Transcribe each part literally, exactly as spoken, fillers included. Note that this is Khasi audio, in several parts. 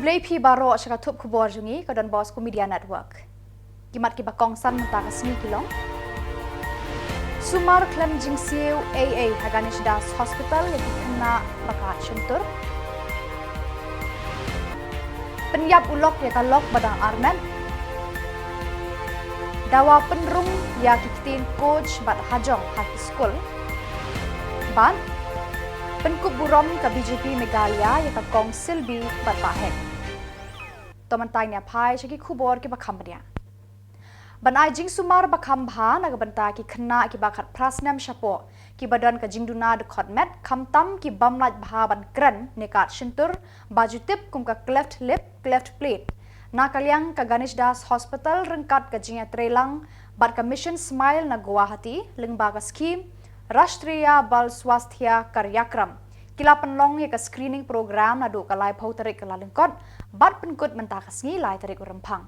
Khublei phi baroh sha ka thup khubor jong ngi ka Don Bosco Media Network. Ki mat kiba kongsan mynta ka sngi ki long: Sumar khlem jingsiew ei ei ha Ganesh Das Hospital ïa ki khynnah ba kad shyntur. Pynïap u lok ïa ka lok ba dang armet. Dawa pynrung ïa ki ktien Koch bad Hajong ha ki skul. Bad pynkup burom ka B J P Meghalaya ïa ka Kong Silbi bad Bah Hek. To mynta ngin ïa phai sha ki khubor kiba kham bniah. Ban ai jingsumar ba kham bha na ka bynta ki khynnah kiba khatphra snem shapoh kiba don ka jingduna dkhot met, khamtam ki bym lait bha ban kren ne kad shyntur, ba ju tip kum ka cleft lip, cleft palate, na ka liang ka Ganesh Das Hospital ryngkat ka jingïatreilang bad ka Mission Smile na Guwahati lyngba ka skhim Rashtriya Bal Swasthya Karyakram ki la pynlong ïa ka screening program naduh ka laiphew tarik Kyllalyngkot bad pynkut mynta ka sngi lai tarik u Rymphang.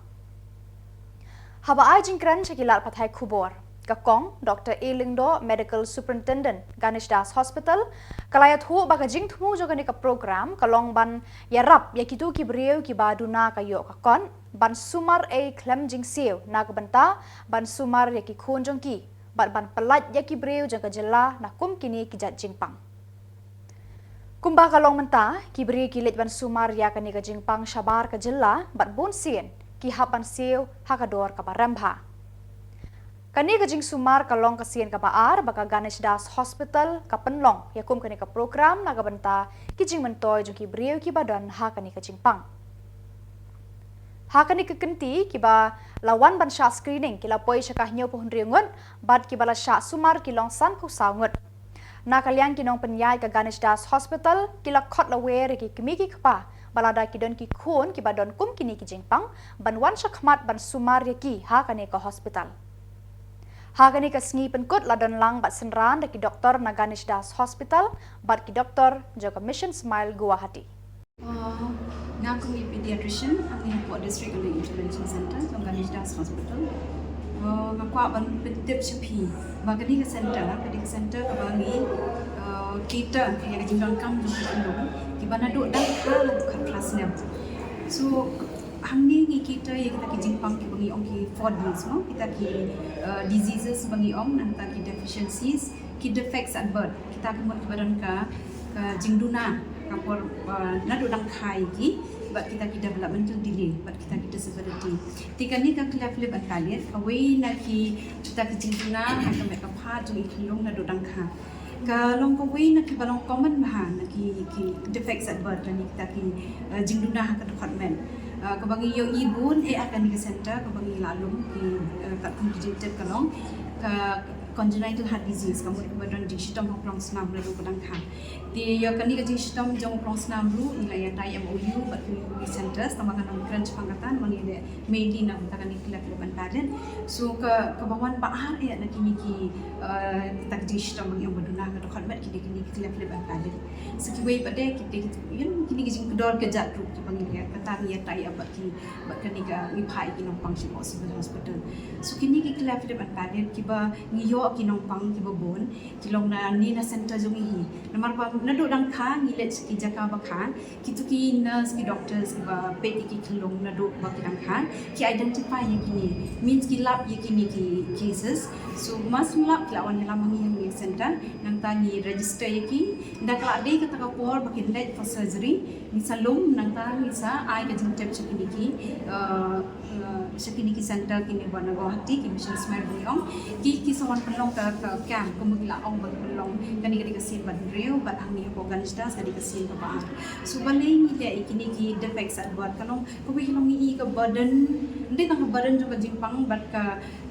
Haba ai jingkren sha ki lad pathai khubor, ka Kong Doctor A Lyngdoh, Medical Superintendent, Ganesh Das Hospital, ka la ïathuh ba ka jingthmu jong kane ka program ka long ban ïarap ïa kito ki briew kiba duna ka ïoh ka kot ban sumar ei khlem jingsiew na ka bynta ban sumar ïa ki khun jong ki bad ban pyllait ïa ki briew jong ka jylla na kum kine ki jait jingpang. Kumba ka long mynta, ki briew ki leit ban sumar ïa kane ka jingpang shabar ka jylla bad bun sien ki hap ban siew ha ka dor kaba rem bha. Kane ka jingsumar ka long ka sien kaba ar ba ka Ganesh Das Hospital ka pynlong ïa kum kane ka program na ka bynta ki jingmyntoi jong ki briew kiba don ha kane ka jingpang. Ha kane ka kynti, kiba la wan ban shah screening ki la poi sha ka hynñiewphew hynriew ngut bad kiba la shah sumar ki long sanphew saw ngut. Na ka liang ki nongpynïaid ka Ganesh Das Hospital ki la khot lawei ïa ki kmie ki kpa ba lada ki don ki khun kiba don kum kine ki jingpang ban wan shakhmat ban sumar ïa ki ha kane ka hospital. Ha kane ka sngi pynkut la don lang bad synran da ki doktor na Ganesh Das Hospital bad ki doktor jong ka Mission Smile Guwahati. Uh, nga kum i pediatrician, hangne hapoh District Early Intervention Center jong Ganesh Das Hospital. Uh, nga kwah ban pyntip sha phi ba kane ka center, kane ka center kaba ngi, uh, cater ïa ka jingdonkam jong ki khynnah kiba naduh dang kha haduh khatphra snem. So hangne ngi cater ïa kita ki jingpang kiba ngi ong ki four Ds, no, kita ki, uh, diseases ba ngi ong, nangta ki deficiencies, ki defects at birth, kita ki mut kiba don ka, ka jingduna ka por, uh, naduh dang kha ïa ki, bad kita ki developmental delay, bad kita ki disability. Te kane ka cleft lip and palate, kawei na ki, kita ki jingduna ha ka met ka phad jong i khyllung naduh dang kha. Ka long kawei na kiba long common bha na ki, ki defects at birth lane kita ki, uh, jingduna ha ka dkhot met. Uh, kaba ngi ïohi bun eh ha kane ka center, kaba ngi la lum ki, uh, katkum ki jingtip ka long ka congenital heart disease, ka mut kaba don jingshitom ha u prongsnam naduh ba dang kha. Te ïa kane ka jingshitom jong u prongsnam ruh ngi la ïa tie M O U bad ki, ki centers, tangba ngan ym kren shaphang kata namar ngi leh mainly na ka bynta kane ka cleft lip and palate. So ka, kaba wan ba ar eh na kine ki, uh, kita ki jingshitom ba ngi ong ba duna ka dkhot met ki dei kine ki cleft lip and palate. Sa kiwei pat de ki dei ki, ïa kine ki jingkordor kjat ruh kiba ngi leh, kata ngi ïa tie up bad ki, bad kane ka, ngi phah ïa ki nongpang shapoh Civil Hospital. So kine ki cleft lip and palate kiba ngi ïoh ki nongpang kiba bun ki long na, ne na center jong ngi hi. Namar ba naduh dang kha ngi leit sha ki jaka ba kha, kito ki nurse, ki doctors kiba peit ïa ki khyllung naduh ba ki dang kha ki identify ïa kine, means ki lap ïa kine ki cases. So mas lap ki la wan ïalam ma ngi hangne ha center, nangta ngi register ïa ki. Ynda ka la dei kata ka por ba kin leit for surgery, ngi sa lum, nangta ngi sa ai ka jingtip sha kine ki, uh, uh, sha kine ki center kine ba na Guwahati, ki Mission Smile ba ngi ong, ki, ki sa wan pynlong ka, ka camp, kumba ngi la ong ba pynlong, kane ka dei ka sien ba hynriew, bad hangne hapoh Ganesh Das ka dei ka sien kaba ar. So balei ngi leh ïa kine ki defects at birth, ka long kawei ka long ngi i ka burden, ym dei tang ka burden jong ka jingpang bad ka,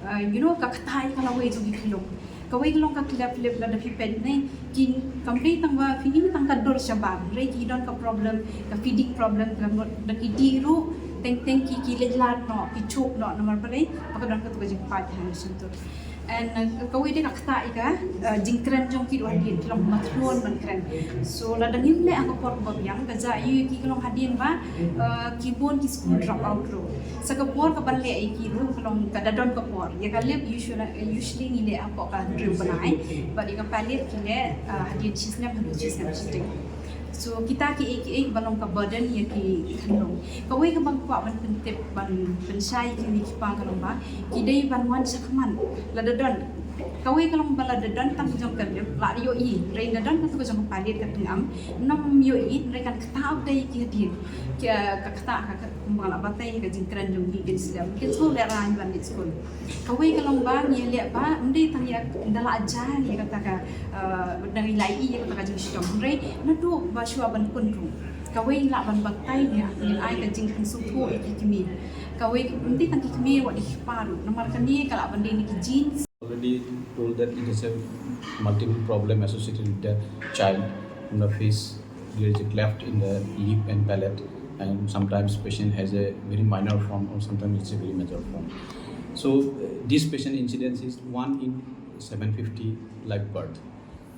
uh, you know, ka kata ïa ka lawei jong ki khyllung. Kawei ka long ka cleft lip, lada phi peit ne, ki, kam dei tang ba phi i tang ka dur shabar, hynrei ki don ka problem, ka feeding problem, ka mut da ki dih ruh teng teng ki, ki leit lad noh, ki chup noh, namar balei, ba ka don kato ka jingpait ha shyntur. And, uh, kawei de ka kata ïa ka, uh, jingkren jong ki ruh hadien, ki long mathlun ban kren. So lada ngim leh ha ka por kaba biang, ka jia ïa ki ka long hadien ba, uh, ki bun ki school drop out ruh. Sa ka por kaban leh ïa ki ruh ka long ka da don ka por. Ïa ka lip usually, usually ngi leh hapoh ka hynriew bnai. Bad ïa ka palate ki leh, uh, hadien shi snem haduh shi snem shiteng. So kita ki ei ki ei ba long ka burden ïa ki khynrong. Kawei ka ban kwah ban pyntip ban pynshai ki mei ki pa ka long ba ki dei ban wan shakhmat lada don. Kawei ka long ba lada don tang jong ka lip la ïohi. Hynrei lada don ka tu ka jong ka palliative ka tnga am nam ïohi hynrei kan ktah dei ki hadien. Ka ktah ka kumba la batai ka jingkren jong ki kin slem kin sngewlehrain ban leit skul. Kawei ka long ba ngi leh ba ym dei tang ïa da la jia ïa kata ka, eh, da ngi la ïohi ïa kata ka jingshitom hynrei naduh ba shuwa ban pun ruh. Kawei lah ban batai ïa ngin ai ka jingpynsngewthuh ïa ki kmie. Kawei ym dei tang ki kmie wat ïa ki kpa ruh namar kane ka lah ban dei na ki genes. Already told that it is a multiple problem associated with the child. On the face, there is a cleft in the lip and palate, and sometimes patient has a very minor form, or sometimes it's a very major form. So uh, this patient incidence is one in seven fifty live birth.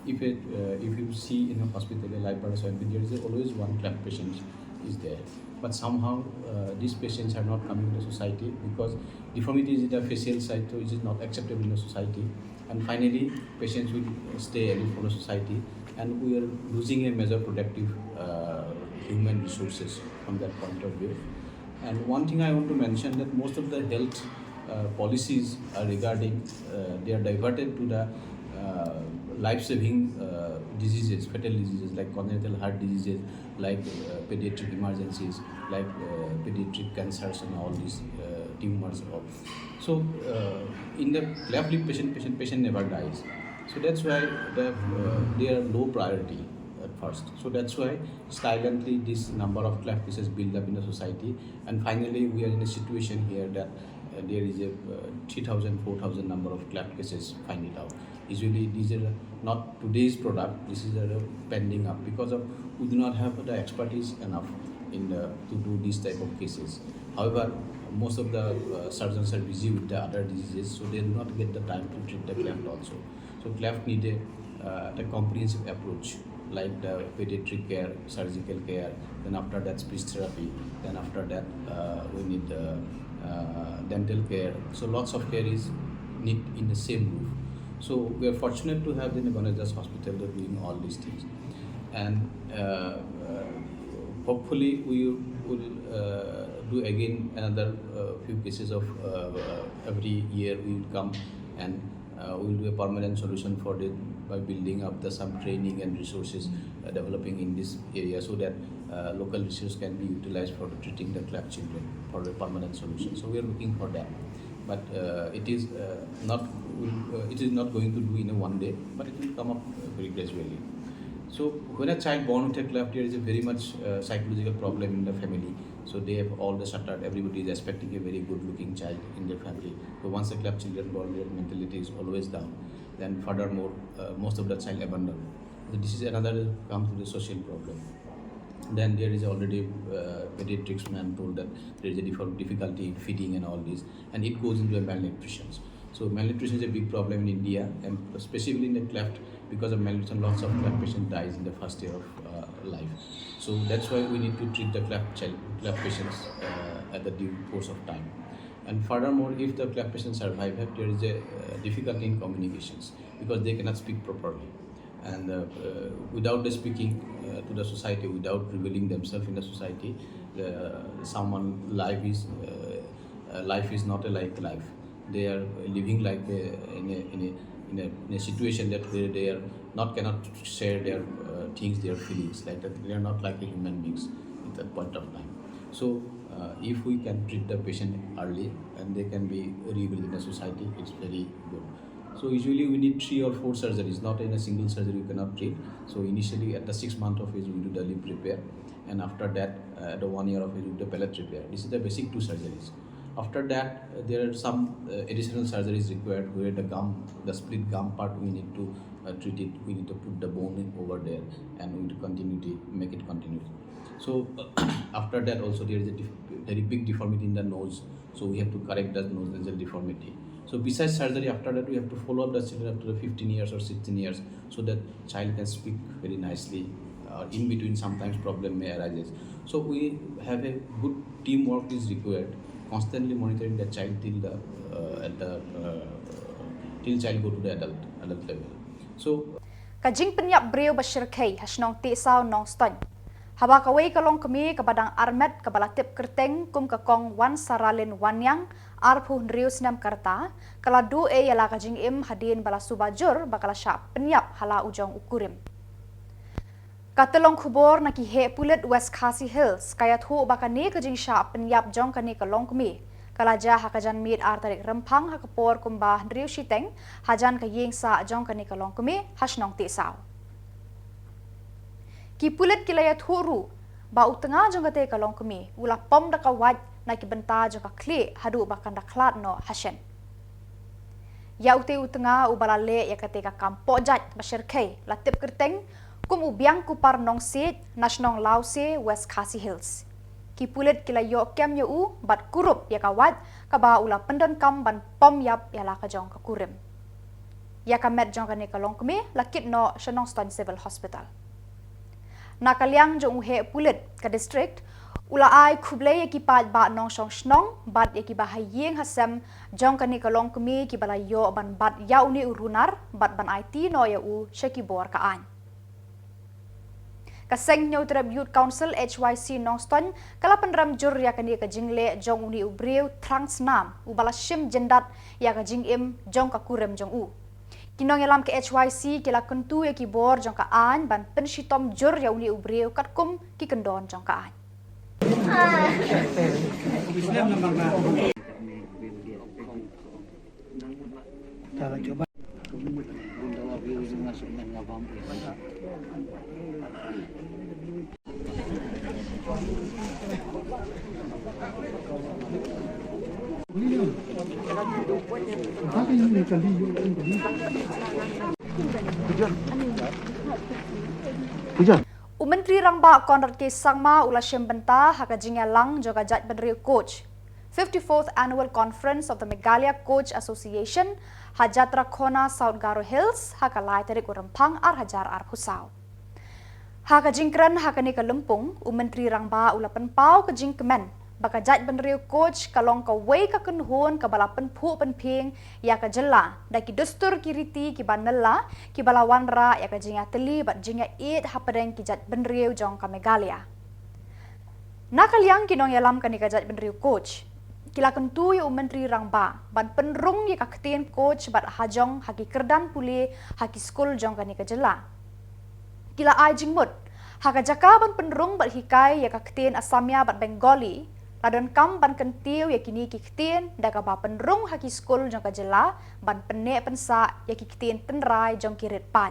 If it, uh, if you see in a hospital a live birth or seven fifty, there is always one cleft patient is there. But somehow uh, these patients are not coming to the society because deformities in the facial side, so it is not acceptable in the society. And finally, patients will stay away from the society, and we are losing a major productive uh, human resources from that point of view. And one thing I want to mention that most of the health uh, policies are regarding, uh, they are diverted to the uh, life-saving uh, diseases, fatal diseases like congenital heart diseases, like uh, pediatric emergencies, like uh, pediatric cancers and all these uh, tumors and all. So uh, in the cleft lip patient, patient, patient never dies. So that's why the, uh, they are low priority at first. So that's why silently this number of cleft cases build up in the society, and finally we are in a situation here that uh, there is a uh, three thousand, four thousand number of cleft cases find it out. Usually these are not today's product. This is a pending up because of we do not have the expertise enough in the, to do these type of cases. However, most of the uh, surgeons are busy with the other diseases, so they do not get the time to treat the cleft also. So cleft need a, uh, a comprehensive approach like the pediatric care, surgical care, then after that speech therapy, then after that uh, we need the uh, dental care. So lots of care is need in the same roof. So we are fortunate to have the Ganesh Das Hospital that doing all these things, and uh, uh, hopefully we will uh, do again another uh, few cases of uh, uh, every year we will come and uh, we will do a permanent solution for it by building up the some training and resources uh, developing in this area so that uh, local resources can be utilized for treating the cleft children for a permanent solution. So we are looking for that, but uh, it is uh, not will, uh, it is not going to do in a one day, but it will come up uh, very gradually. So when a child born with a cleft ear is a very much uh, psychological problem in the family. So they have all the shuttered. Everybody is expecting a very good-looking child in their family. So once a cleft children born, their mentality is always down. Then furthermore, uh, most of the child abandon. So this is another come to the social problem. Then there is already uh, pediatrics man told that there is a differ- difficulty in feeding and all this, and it goes into a malnutrition. So malnutrition is a big problem in India, and specifically in the cleft, because of malnutrition, lots of cleft patients dies in the first year of uh, life. So that's why we need to treat the cleft child, cleft patients uh, at the due course of time. And furthermore, if the cleft patients survive, there is a uh, difficulty in communications because they cannot speak properly. And uh, uh, without the speaking uh, to the society, without revealing themselves in the society, uh, someone life is uh, uh, life is not a like life. They are living like a, in, a, in, a, in, a, in a situation that where they are not cannot share their uh, things, their feelings like that. They are not like a human beings at that point of time. So uh, if we can treat the patient early and they can be rebuilt in the society, it's very good. So usually we need three or four surgeries, not in a single surgery you cannot treat. So initially at the six month of age we do the lip repair, and after that uh, at the one year of age we do the palate repair. This is the basic two surgeries. After that uh, there are some uh, additional surgeries required where the gum, the split gum part we need to uh, treat it. We need to put the bone over there and we need to continuity, make it continue. So after that also there is a dif- very big deformity in the nose. So we have to correct that nose nasal deformity. So besides surgery, after that we have to follow up the children up to the fifteen years or sixteen years, so that child can speak very nicely. Uh, in between, sometimes problem may arises. So we have a good teamwork is required. Constantly monitoring the child till the uh, at the uh, till child go to the adult adult level. So Ka jingpynïap briew ba shyrkhei ha shnong Tiehsaw Nongstoiñ Haba kawei ka longkmie kaba dang armet kaba la tip kyrteng kum ka Kong Wansaralin Wanniang, arphew hynriew snem ka rta, ka la duh ei ïa la ka jingim hadien ba la suba jur ba ka la shah pynïap ha la u jong u kurim. Ka tyllong khubor na ki heh pulit West Khasi Hills ka ïathuh ba kane ka jingshah pynïap jong kane ka longkmie ka la jia ha ka janmiet ar tarik Rymphang ha ka por kumba hynriew shiteng hajan ka ïing sah jong kane ka longkmie ha shnong Tehsaw. Ki pulit ki la ïathuh ruh ba u tnga jong kata ka longkmie u la pom da ka wait na ki bynta jong ka khlieh haduh ba kan da khlad noh ha shen. Ïa uta u tnga uba la leh ïa kata ka kam poh jait ba shyrkhei la tip kyrteng kum u Biangkupar Nongsiej na shnong Lawse, West Khasi Hills. Ki pulit ki la ïoh kem ïa u bad kurup ïa ka wait kaba u la pyndonkam ban pom ïap ïa la ka jong ka kurim. Ïa ka met jong kane ka longkmie la kit noh sha Nongstoiñ Civil Hospital. Na ka liang jong u heh pulit ka district u la ai khublei ïa ki paidbah nongshong shnong bad ïa kiba ha ïing ha sem jong kane ka longkmie kiba la ïoh ban bat ïa une u runar bad ban aiti noh ïa u sha ki bor ka aiñ. Ka Seng Hynñiewtrep Youth Council, H Y C, Nongstoiñ ka la pynrem jur ïa kane ka jingleh jong une u briew thrang snam uba la shim jyndat ïa ka jingim jong ka kurim jong u. Ki nongïalam ka H Y C ki la kyntu ïa ki bor jong ka aiñ ban pynshitom jur ïa une u briew katkum ki kyndon jong ka aiñ. U Myntri Rangbah Conrad K Sangma u la shim bynta ha ka jingïalang jong ka jaitbynriew coach, fifty-fourth Annual Conference of the Meghalaya Coach Association, ha Jatrakhona, South Garo Hills ha ka lai tarik u Rymphang ar hajar arphew saw. Ha ka jingkren ha kane ka lympung, u Myntri Rangbah u la pynpaw ka jingkmen ba ka jaitbynriew coach ka long kawei ka kynhun kaba la pynphuh pynphieng ïa ka jylla da ki dustur ki riti kiba nylla kiba la wanrah ïa ka jingïatylli bad jingïaieit hapdeng ki jaitbynriew jong ka Meghalaya. Na ka liang ki nongïalam kane ka jaitbynriew coach ki la kyntu ïa u Myntri Rangbah ban pynrung ïa ka ktien coach bad hajong ha ki kyrdan pule ha ki skul jong kane ka jylla. Ki la ai jingmut ha ka jaka ban pynrung bad hikai ïa ka ktien Assamia bad Bengali, la donkam ban kyntiew ïa kine ki ktien da kaba pynrung ha ki skul jong ka jylla ban pynneh pynsah ïa ki ktien tynrai jong ki rit paid.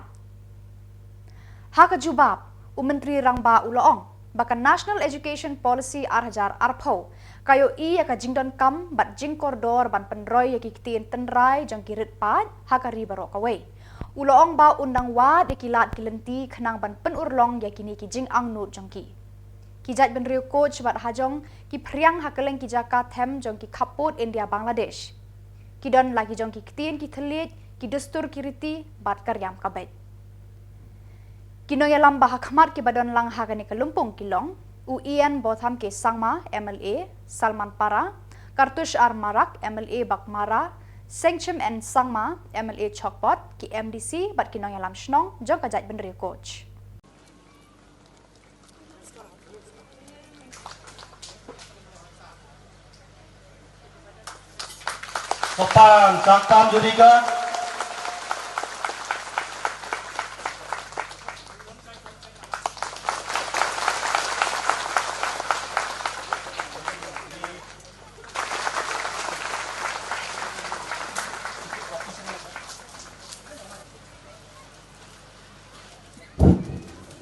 Ha ka jubab, u Myntri Rangbah u la ong ba ka National Education Policy ar hajar arphew ka ïohi ïa ka jingdonkam bad jingkordor ban pynroi ïa ki ktien tynrai jong ki rit paid ha ka ri baroh kawei. U la ong ba un dang wad ïa ki lad ki lynti khnang ban pynurlong ïa kine ki jingangnud jong ki. Ki jaitbynriew coach bad hajong ki phriang ha kylleng ki jaka them jong ki khappud India Bangladesh. Ki don la ki jong ki ktien ki thylliej, ki dustur ki riti bad ka riam ka beit. Ki nongïalam ba ha khmat kiba don lang ha kane ka lympung ki long u Ian Botham K Sangma, M L A Salmanpara, Kartush R Marak, M L A Baghmara, Sengchim N Sangma, M L A Chokpot, ki M D C bad ki nongïalam shnong jong ka jaitbynriew coach. Sopan, Changtam Judika.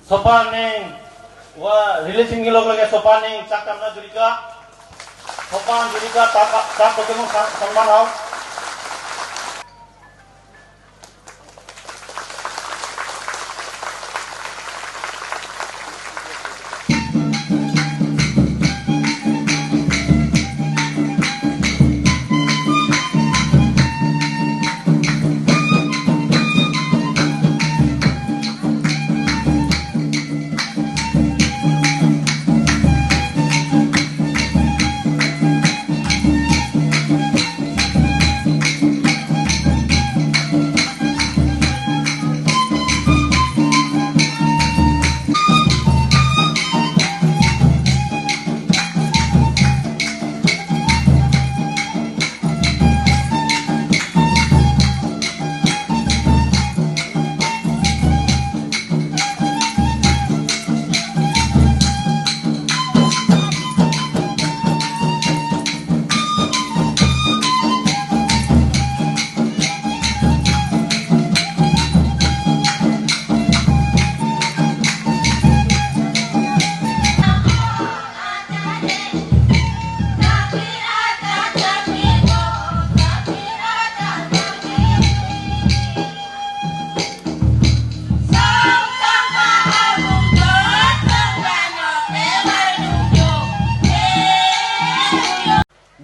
Sopan ning wa releasing nilok lagi sopan ning Changtam na Judika. Sopan Judika tangka tangka jenguk sang sangman hau.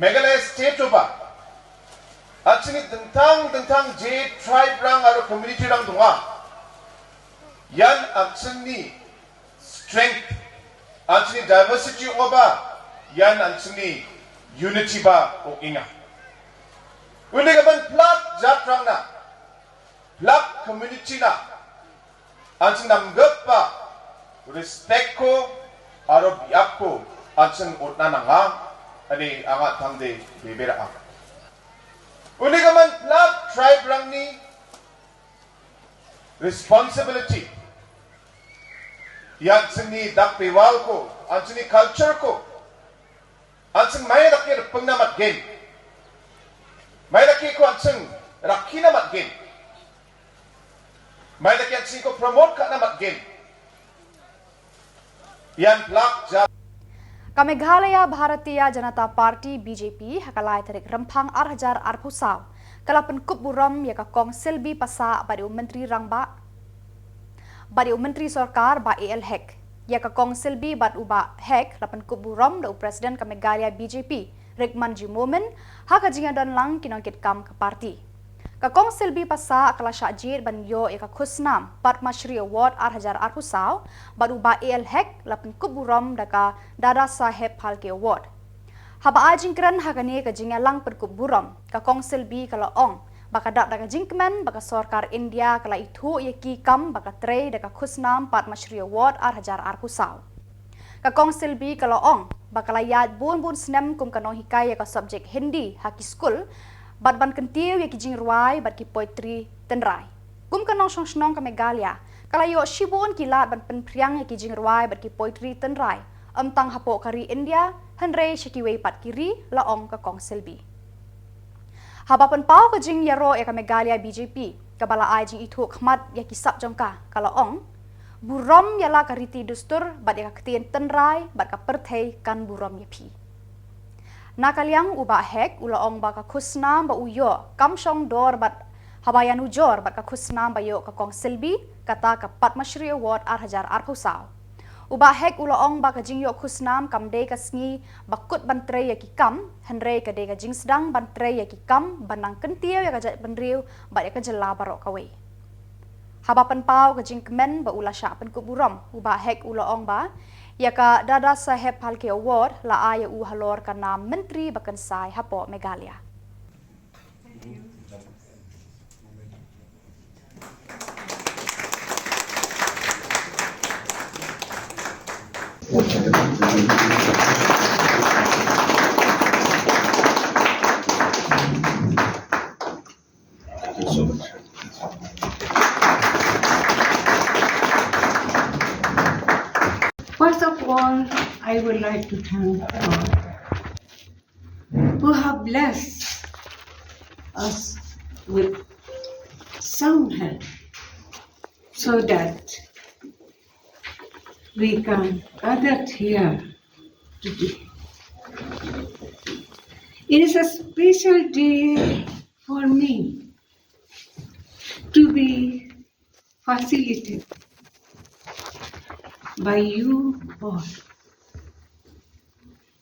Meghalaya state uba, ar jingni dengtang dengtang je tribe rang aro community rang dunga, ian ar jingni strength, ar jingni diversity uba, ian ar jingni unity ba u ïa nga. Une ka ban phlak jat rang na, phlak community na, ar jing nam gap ba respect ko aro biak ko ar jing utna na nga, ani anga tang de bebera. Une ka ban phlak tribe rang ni responsibility, ian jingni dak pewal ko, ar jingni culture ko, ar jing mai dak ke pengna mat gen, mai dak ke ko ar jing rakina mat gen, mai dak ke ar jing ko promote kana mat gen. Ian phlak jat. Ka Meghalaya Bharatiya Janata Party, B J P, ha ka lai tarik Rymphang ar hajar arphew saw, ka la pynkup burom ïa ka Kong Selby Passah bad ïa u Myntri Rangbah, bad ïa u Myntri Sorkar Bah A L Hek. Ïa ka Kong Selby bad u Bah Hek la pynkup burom da u President ka Meghalaya B J P, Rickman G Momin, ha ka jingïadon lang ki nongkitkam ka party. Ka Kong Selby Passah ka la shah jied ban ïoh ïa ka khusnam Padma Shri Award ar hajar arphew saw, bad u Bah A L Hek la pynkup burom da ka Dada Saheb Phalke Award. Haba ai jingkren ha kane ka jingïalang pynkup burom, ka Kong Selby ka la ong ba ka dap da ka jingkmen ba ka sorkar India ka la ithuh ïa ki kam ba ka trei da ka khusnam Padma Shri Award ar hajar arphew saw. Ka Kong Selby ka la ong ba ka la ïaid bun bun snem kum ka nonghikai ïa ka subject Hindi ha ki skul, bad ban kyntiew ïa ki jingrwai bad ki poetry tynrai. Kum ka nongshong shnong ka Meghalaya, ka la ïoh shibun ki lad ban pynphriang ïa ki jingrwai bad ki poetry tynrai, ym tang hapoh ka ri India, hynrei sha kiwei pat ki ri, la ong ka Kong Selby. Haba pynpaw ka jingïaroh ïa ka Meghalaya B J P, kaba la ai jingithuh khmat ïa ki sap jong ka, ka la ong, burom ïa la ka riti dustur bad ïa ka ktien tynrai bad ka pyrthei kan burom ïa phi. Na ka liang u Bah Hek u la ong ba ka khusnam ba u ïoh kam shong dor bad haba ïa nujor bad ka khusnam ba ïoh ka Kong Selby, kata ka Padma Shri Award ar hajar arphew saw. U Bah Hek u la ong ba ka jingïoh khusnam kam dei ka sngi ba kut ban trei ïa ki kam, hynrei ka dei ka jingsdang ban trei ïa ki kam ban nang kyntiew ïa ka jaitbynriew bad ïa ka jylla baroh kawei. Haba pynpaw ka jingkmen ba u la shah pynkup burom, u Bah Hek u la ong ba ïa ka Dada Saheb Phalke Award la ai ïa u halor ka nam Myntri ba kynsai hapoh Meghalaya. First of all, I would like to thank God who have blessed us with sound health so that we can gather here today. It is a special day for me to be facilitated by you all,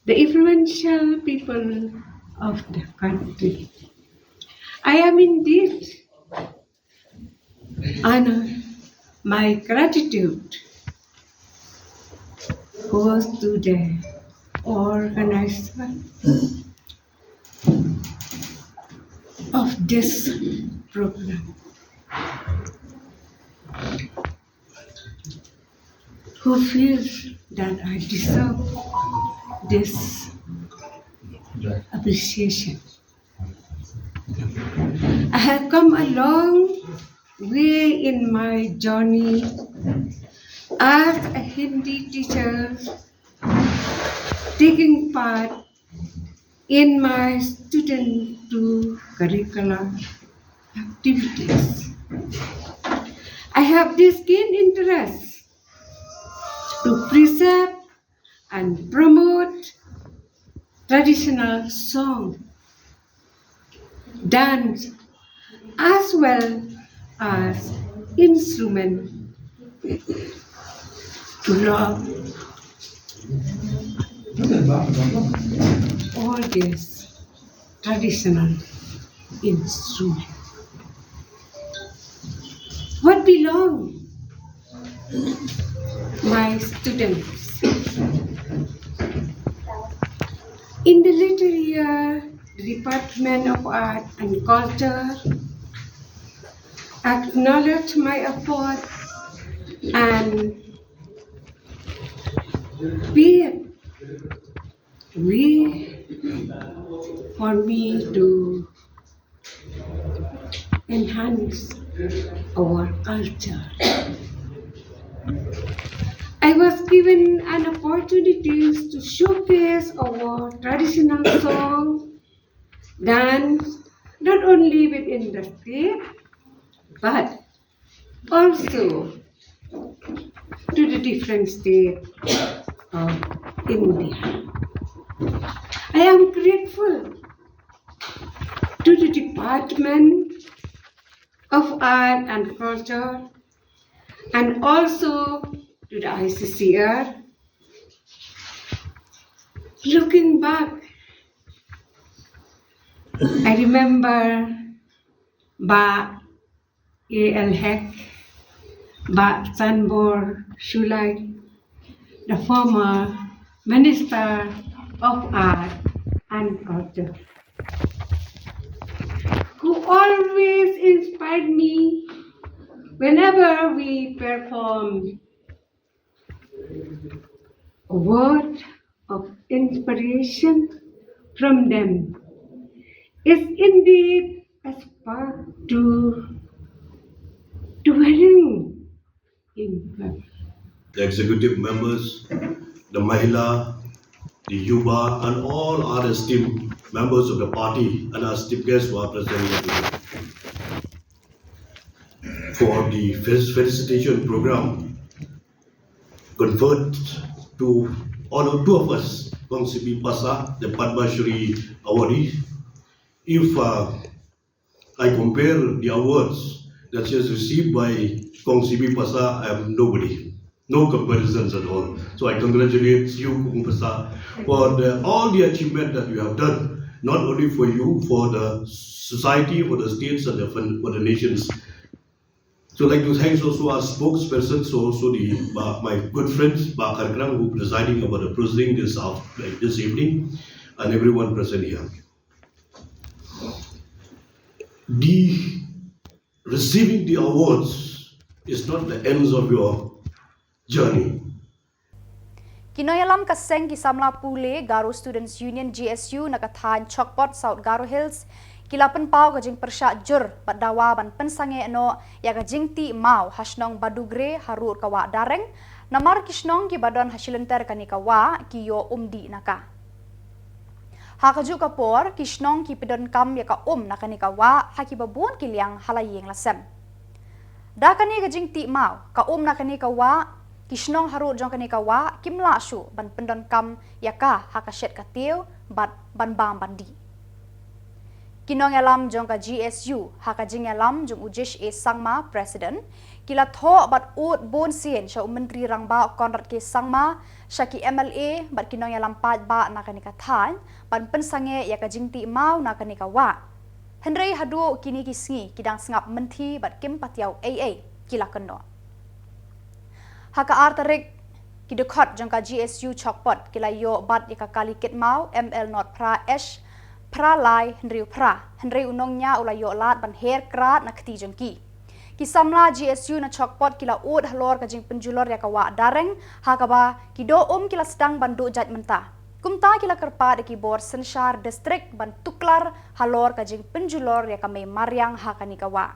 the influential people of the country. I am indeed honored. My gratitude goes to the organizer of this program, who feels that I deserve this appreciation. I have come a long way in my journey as a Hindi teacher, taking part in my student to curricular activities. I have this keen interest to preserve and promote traditional song, dance, as well as instrument to love all guests. traditional instrument. What belong, my students? In the later year, the Department of Art and Culture acknowledge my effort and pave way for me to enhance our culture. I was given an opportunity to showcase our traditional song, dance, not only within the state, but also to the different states of India. I am grateful to the Department of Art and Culture and also to the I C C R. Looking back, I remember Bah A L Hek, Bah Sanbor Shullai, the former Minister of Art and Culture, who always inspired me whenever we perform. A word of inspiration from them is indeed a spark to, to wearing in purple. The executive members, the Mahila, the Yuva, and all other esteemed members of the party and our esteemed guests who are present here today for the fel-, felicitation program conferred to all of, two of us, Kong Sibi Pasa, the Padma Shri awardee. If, uh, I compare the awards that she has received by Kong Sibi Pasa, I am nobody. No comparisons at all. So I congratulate you, Kong Pasa, for the, all the achievement that you have done, not only for you, for the society, for the states, and the, for the nations. So I'd like to thanks also our spokespersons, so also the, uh, my good friends, Bah Kharkrang, who presiding over the proceeding this af-, like, this evening, and everyone present here. The receiving the awards is not the ends of your journey. Ki nongïalam ka seng ki samla pule Garo Students Union, G S U, na ka thaiñ Chokpot, South Garo Hills, ki la pynpaw ka jingpyrshah jur bad dawa ban pynsangeh noh ïa ka jingtih maw ha shnong Badugre harud ka wah Dareng, namar ki shnong kiba don ha shilynter kane ka wah ki ïoh um dih na ka. Ha kajuh ka por, ki shnong ki pyndonkam ïa ka um na kane ka wah ha kiba bun ki liang ha la ïing la sem. Da kane ka jingtih maw ka um na kane ka wah, ki shnong harud jong kane ka wah kim lah shuh ban pyndonkam ïa ka ha ka shet ka tiew bad ban bam ban dih. Ki nongïalam jong ka G S U, ha ka jingïalam jong u Jish A Sangma, President, ki la thoh bad ud bun sien sha u Myntri Rangbah Conrad K Sangma, sha ki M L A bad ki nongïalam paidbah na kane ka thaiñ ban pynsangeh ïa ka jingtih maw na kane ka wah. Hynrei haduh kine ki sngi ki dang sngap mynthi bad kim patiaw ei ei, ki la kynnoh. Ha ka ar tarik, ki dkhot jong ka G S U Chokpot ki la ïoh bat ïa ka kali kit maw M L not phra hash phra lai hynriew phra, hynrei u nongñiah u la ïoh lad ban her krad na kti jong ki. Ki samla G S U na Chokpot ki la ud halor ka jingpynjulor ïa ka wah Dareng, ha kaba ki doh um ki la sdang ban duh jait mynta. Kumta ki la kyrpad ïa ki bor synshar district ban tuklar halor ka jingpynjulor ïa ka mei mariang ha kane ka wah.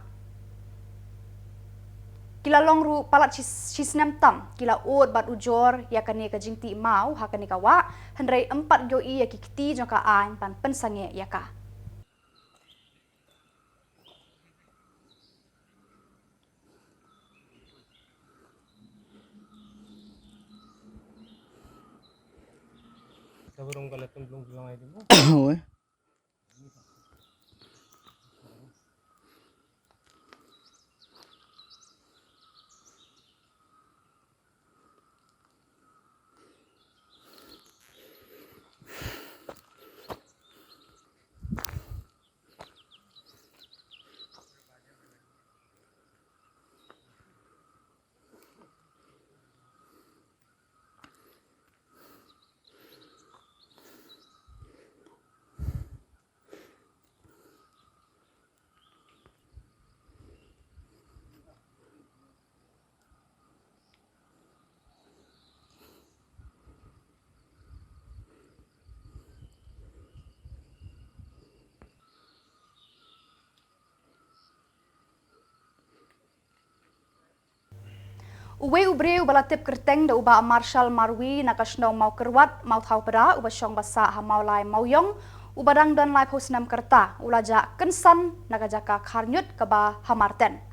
Ki la long ruh palat shi, shi snem tam ki la ud bad ujor ïa kane ka jingtih maw ha kane ka wah, hynrei ym pat ïohi ïa ki kti jong ka aiñ ban pynsangeh ïa ka. Oi. Uwei u briew uba la tip kyrteng da u Bah Marshal Marwi na ka shnong Mawkyrwat, Mawthawpda, uba shong ba sah ha Mawlai Mawiong, uba dang don laiphew snem ka rta, u la jah kynsan na ka jaka khar ñiut kaba ha Marten.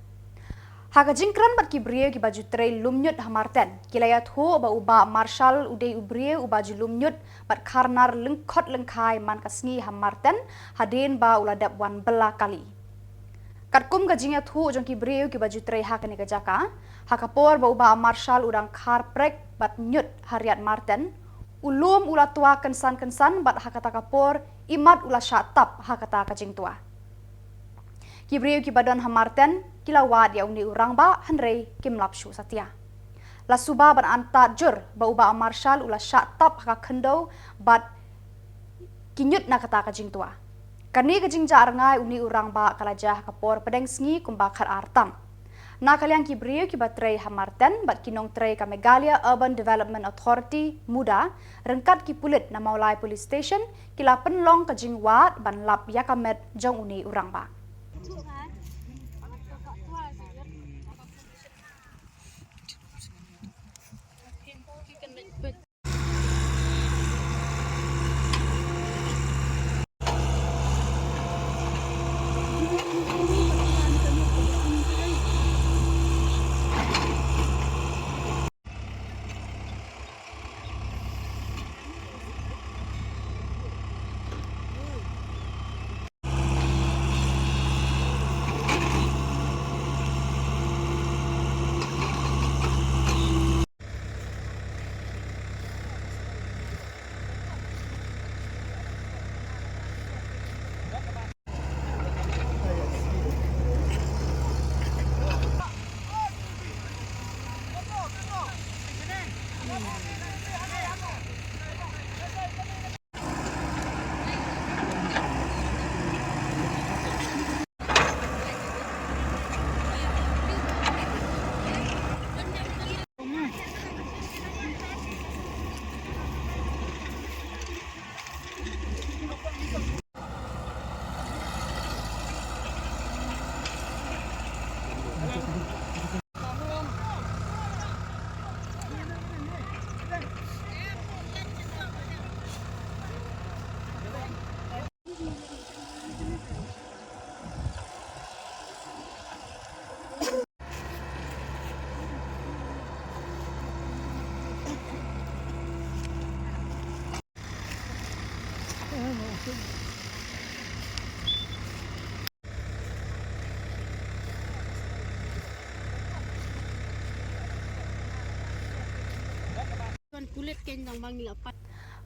Ha ka jingkren bad ki briew kiba ju trei lum ñiut ha Marten, ki la ïathuh ba u Bah Marshal u dei u briew uba ju lum ñiut bad khar nar lyngkhot lyngkhai man ka sngi ha Marten, hadien ba u la dep wan bylla kali. Katkum ka jingïathuh jong ki briew kiba ju trei ha kane ka jaka, ha ka por ba u Bah Marshal u dang khar prek bad ñiut ha riat Marten, u lum u la twa kynsan kynsan bad ha kata ka por i mat u la shah tap ha kata ka jingtwa. Ki briew kiba don ha Marten ki la wad ïa une u rangbah, hynrei kim lap shuh satia. La suba ban antad jur ba u Bah Marshal u la shah tap ha ka khyndew bad ki ñiut na kata ka jingtwa. Kane ka jingjah rngai une u rangbah ka la jia ha ka por pdeng sngi kumba khat ar tam. Na ka liang ki briew kiba trei ha Marten bad ki nongtrei ka Meghalaya Urban Development Authority, MUDA, ryngkat ki pulit na Mawlai Police Station, ki la pynlong ka jingwad ban lap ïa ka met jong une u rangbah.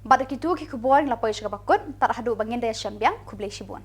Bad da kitu ki khubor ngi la poi sha kaba kut, tad haduh ba ngin da ïashem biang, khublei shibun.